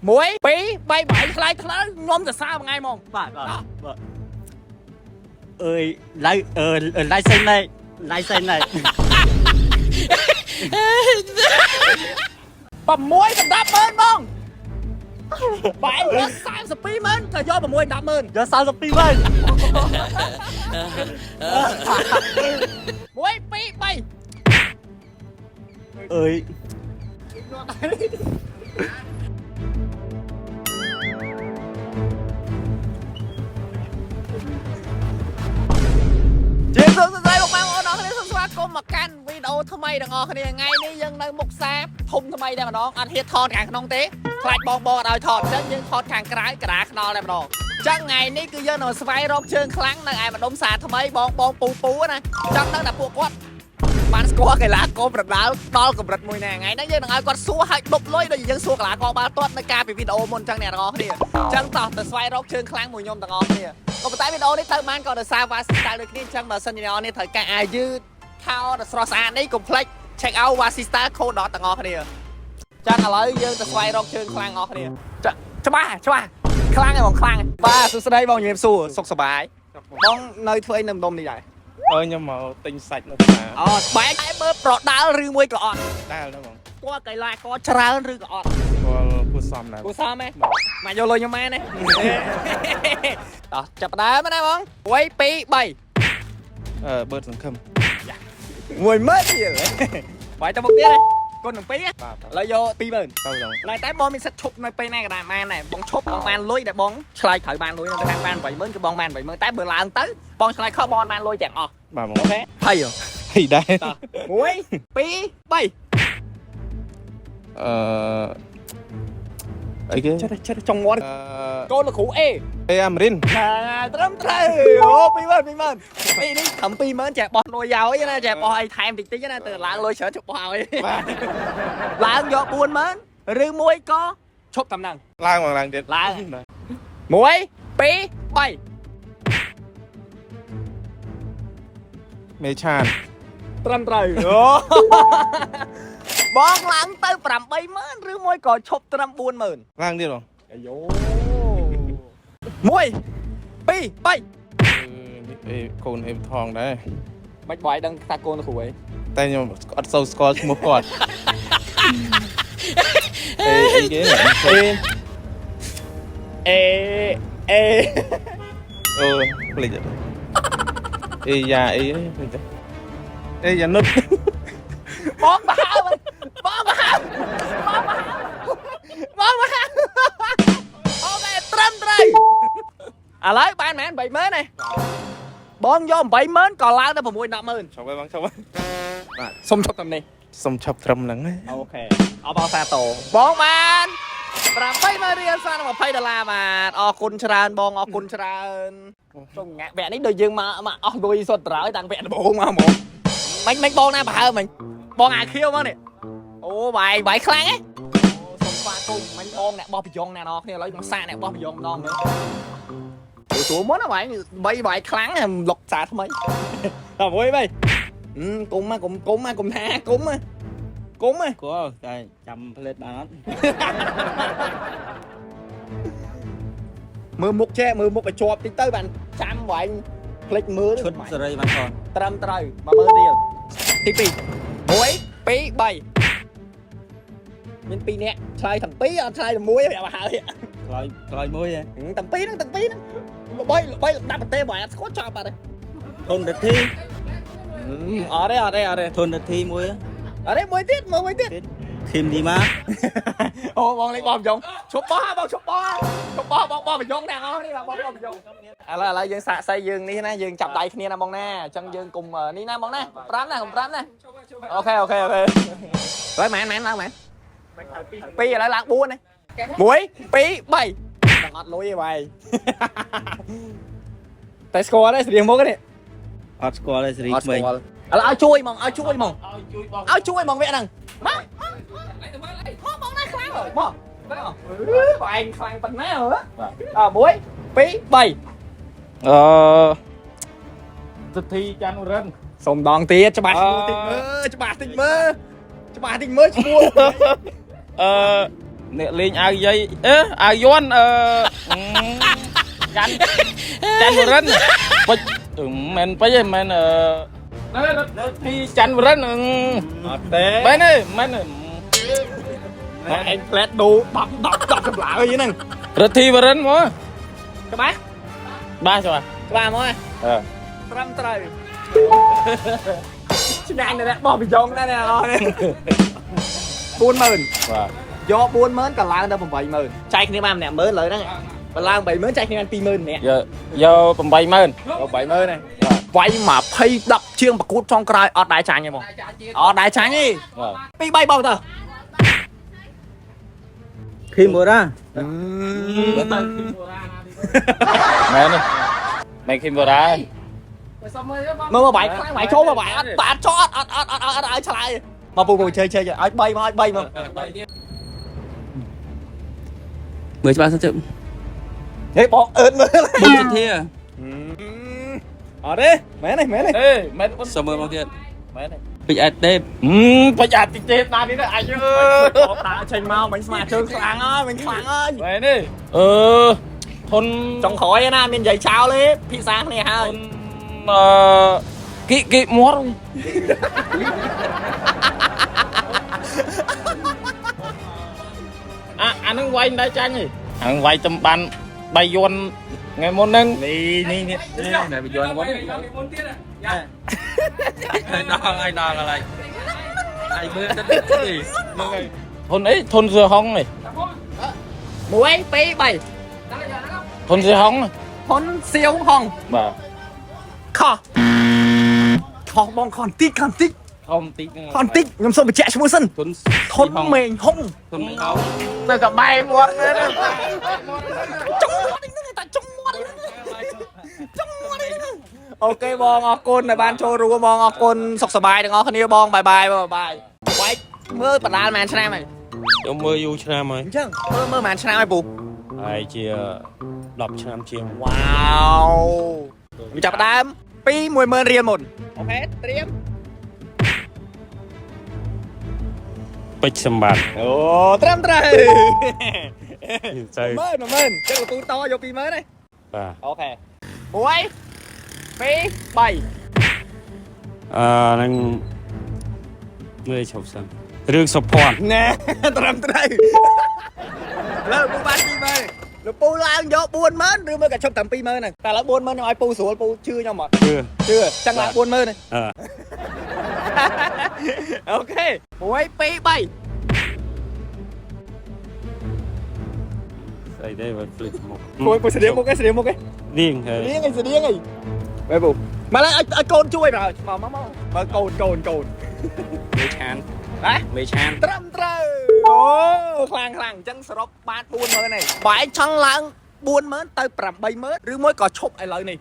1 2 3បាយឆ្លើយឆ្លើយខ្ញុំសរសើរមួយថ្ងៃហ្មង បាទបាទបាទអើយឡៃអឺឡៃសេនណៃឡៃសេនណៃ 6សម្រាប់ម៉ឺនបងបាយយក32ម៉ឺនក៏យក6 10ម៉ឺន យក32ម៉ឺន 1 2 3 អើយ ជាសួស្តីបងប្អូនអរគ្នាសូមស្វាគមន៍មកកាន់វីដេអូថ្មីទាំងអស់គ្នាថ្ងៃនេះយើងនៅមុខផ្សារធំថ្មីតែម្ដងអត់ហ៊ានថតខាងក្នុងទេខ្លាចបងបងអត់ឲ្យថតអញ្ចឹងយើងថតខាងក្រៅក្រាខ្នល់តែម្ដងចឹងថ្ងៃនេះគឺយើងនឹងស្វែងរកជើងខ្លាំងនៅឯម្ដុំផ្សារថ្មីបងបងពូពូណាចង់ដឹងថាពួកគាត់បានស្គាល់កីឡាករប្រដាល់ដល់កម្រិតមួយណាថ្ងៃហ្នឹងយើងនឹងឲ្យគាត់សួរឲ្យដប់លុយដូចយើងសួរកីឡាករបាល់ទាត់នៅការពីវីដេអូមុនចឹងអ្នកទាំងអស់គ្នាចឹងតោះទៅស្វែងរកជើងខ្លាំងមួយខ្ញុំទាំងអស់គ្នាក៏ប៉ុន្តែវីដេអូនេះទៅបានក៏ដោយសារវ៉ាស៊ីស្តាល់ដូចគ្នាចឹងបើសិនជាអ្នកនរនេះត្រូវការអាយឺតខោដ៏ស្រស់ស្អាតនេះកុំភ្លេច check out Wasista Code ទាំងអស់គ្នាចឹងឥឡូវយើងទៅស្វែងរកជើងខ្លាំងអស់គ្នាច្បាស់ច្បាស់ខ្លាំងហើយបងខ្លាំងបាទសួស្តីបងជំរាបសួរសុខសប្បាយបងនៅធ្វើអីនៅម្ដុំនេះដែរ អើខ្ញុំមកទិញសាច់នៅផ្សារ អូបែកតែមើលប្រដាល់ឬមួយក៏អត់ ដែលណាបង ស្គាល់កីឡាករច្រើនឬក៏អត់ ស្គាល់គូសំដែរ គូសមហ៎មកយកលុយខ្ញុំមកណាតោះចាប់ផ្ដើមណាបង1 2 3 អឺបឺតសង្ឃឹម 10000រៀលបាយទៅមុខទៀតគុណនឹង2ឥ បាទ ឡូវយក20000 ទៅដល់ ឡើយតែបងមានសិទ្ធឈប់នៅពេលណាក៏ដែរបានដែរបងឈប់បងបានលុយដែលបងឆ្លើយត្រូវបានលុយនៅតាមបាន80000គឺបងបាន80000តែបើឡើងទៅបងឆ្លើយខុសបងបានលុយទាំងអស់ បាទបង អូខេហើយ ហីដែរ តោះ1 2 3 អឺអីគេ ចិត្តចិត្តចង់មាត់ អឺ កូនលោកគ្រូអេ អេអាមរិន ណាត្រឹមត្រូវអូ20000 20000នេះនេះត្រឹម20000ចេះបោះលុយឲ្យណាចេះបោះអីថែមតិចតិចណាទៅឡើងលុយច្រើនជប់បោះឲ្យ បាទ ឡើងយក40000ឬមួយក៏ឈប់តំណឹង ឡើងមកឡើងទៀត ឡើង1 2 3 មេឆាន ត្រឹមត្រូវអូបងឡើងទៅ80000ឬមួយក៏ឈប់ត្រឹម40000 ឡើងទៀតបង អាយ៉ូ1 2 3 អឺអេកូនអេថងដែរ បាច់បាយដឹងថាកូនគ្រូអី តែខ្ញុំអត់សូវស្គាល់ឈ្មោះគាត់អេអីគេអេ អេអេ អូភ្លេចអេយ៉ាអីភ្លេចអេយ៉ានុត បងបើហើបងបើហើបងបើហើបងបើហើអូខេត្រឹមត្រូវឥឡូវបានមែន80000ទេបងយក80000ក៏ឡើងទៅ6 100000 ឈប់ហើយបងឈប់ហើយ សុំឈប់តាមនេះ សុំឈប់ត្រឹមហ្នឹងណា អូខេអបអរសាទរបងបាន80000រៀលស្មើនឹង20ដុល្លារបាទអរគុណច្រើនបងអរគុណច្រើនចុងងាក់វគ្គនេះដូចយើងមកមកអស់លុយសុទ្ធត្រូវតាំងវគ្គដំបូងមកហ្មងមិញមិញបងណាប្រហើមមិញបងអាខៀវមកនេះអូបាយបាយខ្លាំងហ៎អូសុំស្វាគមន៍មិញបងអ្នកបោះប្រយងអ្នកនរគ្នាឥឡូវមកសាកអ្នកបោះប្រយងម្ដងមើលទូមុនណាបាយបីបាយខ្លាំងលុកសាថ្មីតោះមួយបីគុំមកគុំគុំមកគុំថាគុំគុំ គាល់តែចាំផ្លេតបានអត់ មើលមុខចេះមើលមុខឲ្យជាប់តិចទៅបានចាំវាញ់ភ្លេចមើល ឈុតសេរីបានថន ត្រឹមត្រូវ10000រៀលទី2 1 2 3មាន2នាក់ឆ្លើយទាំងពីរអត់ឆ្លើយតែមួយប្រាប់ឲ្យហើយ ឆ្លើយឆ្លើយមួយហ៎ ទាំងពីរហ្នឹងទាំងពីរហ្នឹងល្បីល្បីលំដាប់ប្រទេសបើអត់ស្គាល់ចប់បាត់ហើយ ធនរទ្ធី អត់ទេអត់ទេអត់ទេ ធនរទ្ធីមួយ អត់ទេមួយទៀតមើលមួយទៀត ឃីមឌីម៉ា អូបងលេងបោះប្រយងឈប់បោះបងឈប់បោះឈប់បោះបងបោះប្រយងទាំងអស់នេះបងបោះប្រយងឥឡូវឥឡូវយើងសាកសីយើងនេះណាយើងចាប់ដៃគ្នាណាបងណាអញ្ចឹងយើងគុំនេះណាបងណា5ណាគុំ5ណាអូខេអូខេអូខេហើយម៉ែនម៉ែនឡើងម៉ែន2ឥឡូវឡើង4ណា1 2 3ទាំងអត់លុយទេបាយតែស្គាល់ទេស្រៀងមុខនេះ អត់ស្គាល់ទេសេរី អត់ ក្មេង ស្គាល់ឥឡូវឲ្យជួយហ្មងឲ្យជួយហ្មងឲ្យជួយហ្មងវគ្គហ្នឹងមកមកបងណាខ្លាំងមកមកបងឯងខ្លាំងប៉ុណ្ណាហ៎អ1 2 3 អឺសទ្ធីច័ន្ទរិន សុំដងទៀតច្បាស់ឈ្មោះតិចមើលច្បាស់តិចមើលច្បាស់តិចមើលឈ្មោះ អឺ អ្នកលេងអាវយាយអេអាវយន់អឺចាន់ចាន់វរិនពេជ្រមិនពេជ្រទេមិនអឺនៅទីច័ន្ទវរិន អត់ទេ មែនទេមែនទេ ឯងផ្លែតដូ10 10 10ចម្លើយហ្នឹង រិទ្ធីវរិនមក ច្បាស់ បាទច្បាស់ ច្បាស់មក អឺ ត្រឹមត្រូវឆ្ងាញ់ណាស់បោះប្រយ៉ងដែរអ្នកនរ40000 បាទ យក40000ក៏ឡើងដល់80000ចែកគ្នាបានម្នាក់10000លើហ្នឹងបើឡើង80000ចែកគ្នាបាន20000ម្នាក់ យកយក80000 80000ហ្នឹងវាយ20 10ជាងប្រកួតចុងក្រោយអត់ដែរចាញ់ទេបងអត់ដែរចាញ់ទេ បាទ 2 3បងទៅ ឃីមូរ៉ា មែនទេមែនឃីមបូរ៉ា មើលមកបាយខ្លាំងបាយចូលមកបាយអត់បាទចោអត់អត់អត់អត់អត់ឲ្យឆ្លើយមកពូពូជើជើឲ្យ3មកឲ្យ3មក មើលច្បាស់សិនជិប ហេបងអឺតមើល បុនសុធា អត់ទេមែនទេមែនទេ អេមែនបុន សុំមើលមកទៀត មែនទេ ពេជ្រអេតទេព ពេជ្រអាតិចទេណានេះអាចអើ បដើចេញមកមិញស្មាជើងខ្លាំងហើយមិញខ្លាំងហើយ មែនទេអឺធន ចុងក្រោយណាមាននិយាយចោលទេភាសាគ្នាហើយ ធនអឺគីគីមាត់អាអានឹងវាយមិនដែរចាញ់ទេអានឹងវាយទំបាន3យួនថ្ងៃមុនហ្នឹង នេះនេះនេះ ណែបញ្យល់មុនហើយដល់ហើយដល់ហើយហើយមើលទៅទេ ធនអីធនសឿហុងឯង 1 2 3 ធនសឿហុង ហ៊ុនសៀវហង បាទ ខុសខុសបងខុសបន្តិចខុសបន្តិច ធំតិច ខុសបន្តិចខ្ញុំសូមបញ្ជាក់ឈ្មោះសិន ធុន ធុនមេងហុង ធុនមេងហុង ទៅកបែមាត់ ចុងមាត់ហ្នឹងតាចុងមាត់ហ្នឹងចុងមាត់ហ្នឹង OK បងអរគុណដែលបានចូលរួមបងអរគុណសុខសប្បាយទាំងអស់គ្នាបង bye bye បង bye bye មើលបដាលប៉ុន្មានឆ្នាំហើយ ខ្ញុំមើលយូរឆ្នាំហើយ អញ្ចឹងមើលមើលប៉ុន្មានឆ្នាំហើយពូ ហើយជា10ឆ្នាំជាង វ៉ាវខ្ញុំចាប់ផ្ដើមពី10000រៀលមុន OK ត្រៀម ពេជ្រសម្បត្តិ អូត្រឹមត្រូវ ទៅ 10000 10000ចឹងលោកពូតយក20000ហើយ បាទ OK 1 2 3 អឺនឹងមើលឈប់សិនរឿងសុភ័ណ្ឌ ណែត្រឹមត្រូវលើពូបាន20000លោកពូឡើងយក40000ឬមើលក៏ឈប់តាម20000ហ្នឹងតែឥឡូវ40000ខ្ញុំឲ្យពូស្រួលពូជឿខ្ញុំអត់ គឺ ជឿចឹងឡើង40000ហ្នឹង អឺ OK 1 2 3 ស្អីទេបើភ្លេចមុខ ពូពូស្រៀងមុខឯងស្រៀងមុខឯង រៀងហើយ ស្រៀងឯងស្រៀងឯងបែបពូមកឡើងឲ្យឲ្យកូនជួយបើមកមកមកមើលកូនកូនកូន មេឆាន ណា មេឆាន ត្រឹមត្រូវអូខ្លាំងខ្លាំងអញ្ចឹងសរុបបាន40000ហើយបើឯងចង់ឡើង40000ទៅ80000ឬមួយក៏ឈប់ឥឡូវនេះ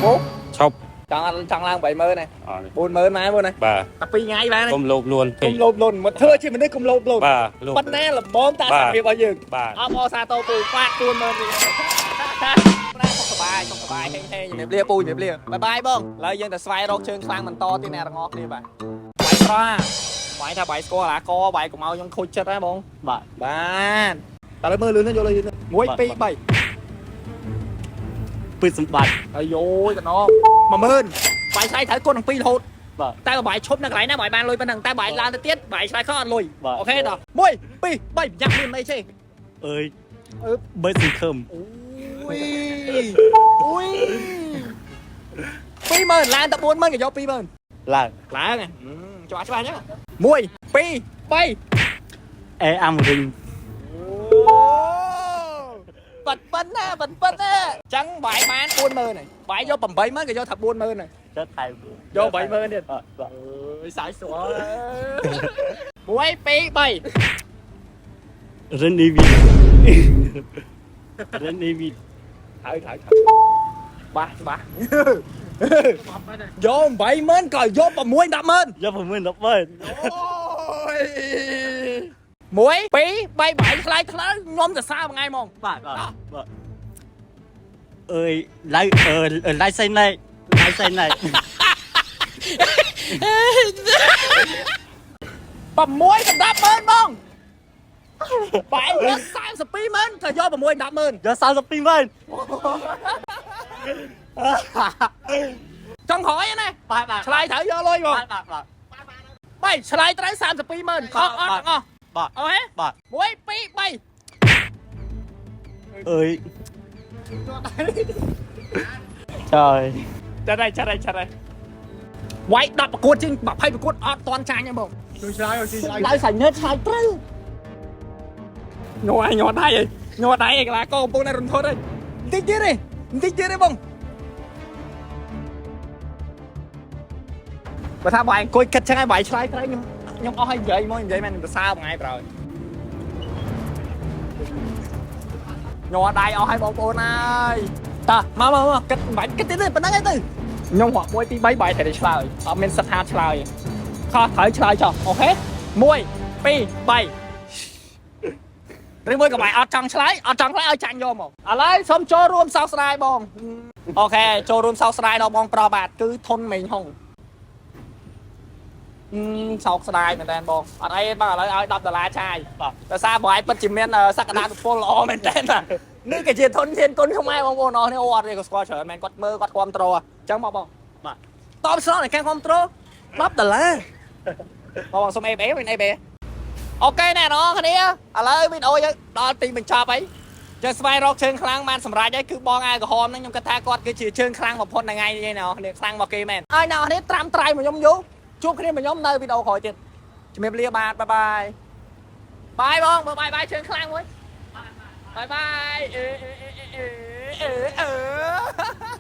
ពូ ឈប់ ចង់ចង់ឡើង80000ហើយ អត់ 40000ម៉ែបងណា បាទ តែ2ថ្ងៃបានហើយក ុំលោភលួនពេក កុំលោភលន់មកធ្វើជាមនុស្សកុំលោភលន់ បាទលោភ ប៉ុណ្ណាល្មមតាសភាពរបស់យើង បាទ អបអរសាទរពូប៉ា40000រៀលណាសុខសប្បាយសុខសប្បាយហេងហេងជំរាបលាពូជំរាបលា bye bye បងឥឡូវយើងទៅស្វែងរកជើងខ្លាំងបន្តទៀតអ្នកទាំងអស់គ្នាបាទបាយស្រស់បាយថាបាយស្គាល់អាកបាយកុំឲ្យខ្ញុំខូចចិត្តហ៎បង បាទ បាទតែលើមើលលឿនយកលឿន1 2 3 ពេជ្រសម្បត្តិ អាយយកណ្ដ10000បាយឆ្លៃត្រូវគុណនឹង2រហូត បាទ តែបើបាយឈប់នៅកន្លែងណាបាយបានលុយប៉ុណ្ណឹងតែបាយឡើងទៅទៀតបាយឆ្លៃខុសអត់លុយ បាទ OK ដល់1 2 3យ៉ាក់មានអីទេ អើយអឺបើសង្ឃឹម អូយអូយ20000ឡើងទៅ40000ក៏យក20000 ឡើង ឡើងច្បាស់ច្បាស់អញ្ចឹង1 2 3 អេអាំរិញ អូប៉ិតប៉ិតណាប៉ិតប៉ិតណាអញ្ចឹងបាយបាន40000ហើយបាយយក80000ក៏យកថា40000ហើយ ទៅថៃ យក80000ទៀត បាទ អើយសាយស្រួល1 2 3 រិនអ៊ីវីរិនអ៊ីវី ហើយហើយហើយបាស់បាស់យក80000ក៏យក6 100000 យក6 10 អូយ1 2 3បាយឆ្លើយឆ្លើយងំទៅសើមួយថ្ងៃហ្មង បាទបាទបាទអើយឡៃអឺឡៃសៃណៃឡៃសៃណៃ 6ដល់100000បង បែរយក42ម៉ឺនទៅយក6 10ម៉ឺន យក42ម៉ឺន ចង់ក្រោយណា បាទបាទ ឆ្លើយត្រូវយកលុយបង បាទបាទបាទ បីឆ្លើយត្រូវ32ម៉ឺនខុសអត់ទាំងអស់ បាទ អូហេ បាទ 1 2 3 អើយចាយ ចាត់ហើយចាត់ហើយចាត់ហើយវាយ10ប្រកួតជាង20ប្រកួតអត់តន់ចាញ់ទេបង ជួយឆ្លើយជួយឆ្លើយ ឡើយសាញ់ញើតឆ្លើយត្រូវញ័រញ័រដៃឯងញ័រដៃឯងកីឡាករកំពុងតែរន្ធត់ឯងបន្តិចទៀតទេបន្តិចទៀតទេបងបើថាបងឯងអង្គុយគិតចឹងហើយបងឯងឆ្លើយត្រូវខ្ញុំខ្ញុំអស់ឲ្យនិយាយមកនិយាយមែនខ្ញុំសរសើរបងឯងប្រយញ័រដៃអស់ឲ្យបងប្អូនហើយតោះមកមកមកគិតមិនបាច់គិតទៀតទេប៉ុណ្្នឹងឯងទៅខ្ញុំរាប់1 2 3បាយតែឆ្លើយអត់មានសិទ្ធិថាឆ្លើយខុសត្រូវឆ្លើយចុះ OK 1 2 3ឬមួយក៏បាយអត់ចង់ឆ្លើយអត់ចង់ឆ្លើយឲ្យចាញ់យកមកឥឡូវសូមចូលរួមសោកស្ដាយបង OK ចូលរួមសោកស្ដាយដល់បងប្រុសបាទគឺធុនមេងហុងអឺសោកស្ដាយមែនតើបងអត់អីទេបងឥឡូវឲ្យ10ដុល្លារចាយ បាទ ដោយសារបងឯងពិតជាមានសក្តានុពលល្អមែនតើបាទនេះក៏ជាធនធានគុណខ្មែរបងប្អូនអរនេះអូអត់ទេក៏ស្គាល់ច្រើនមែនគាត់មើលគាត់គ្រប់ត្រូលអញ្ចឹងមកបង បាទ តបស្នងនៃការគ្រប់ត្រូល10ដុល្លារបងបងសុំអេបអេវិញអេបអេ OK អ្នកនរគ្នាឥឡូវវីដេអូយើងដល់ទីបញ្ចប់ហើយចឹងស្វែងរកជើងខ្លាំងបានសម្រេចហើយគឺបងអាវក្រហមហ្នឹងខ្ញុំគិតថាគាត់គឺជាជើងខ្លាំងបំផុតនៅថ្ងៃនេះអ្នកនរគ្នាខ្លាំងមកគេមែនហើយអ្នកនរគ្នាត្រាំត្រៃមកខ្ញុំយូរជួបគ្នាមកខ្ញុំនៅវីដេអូក្រោយទៀតជំរាបលាបាទ bye bye bye បងបើ bye bye ជើងខ្លាំងមួយ bye bye អេអេអេអេអេអេ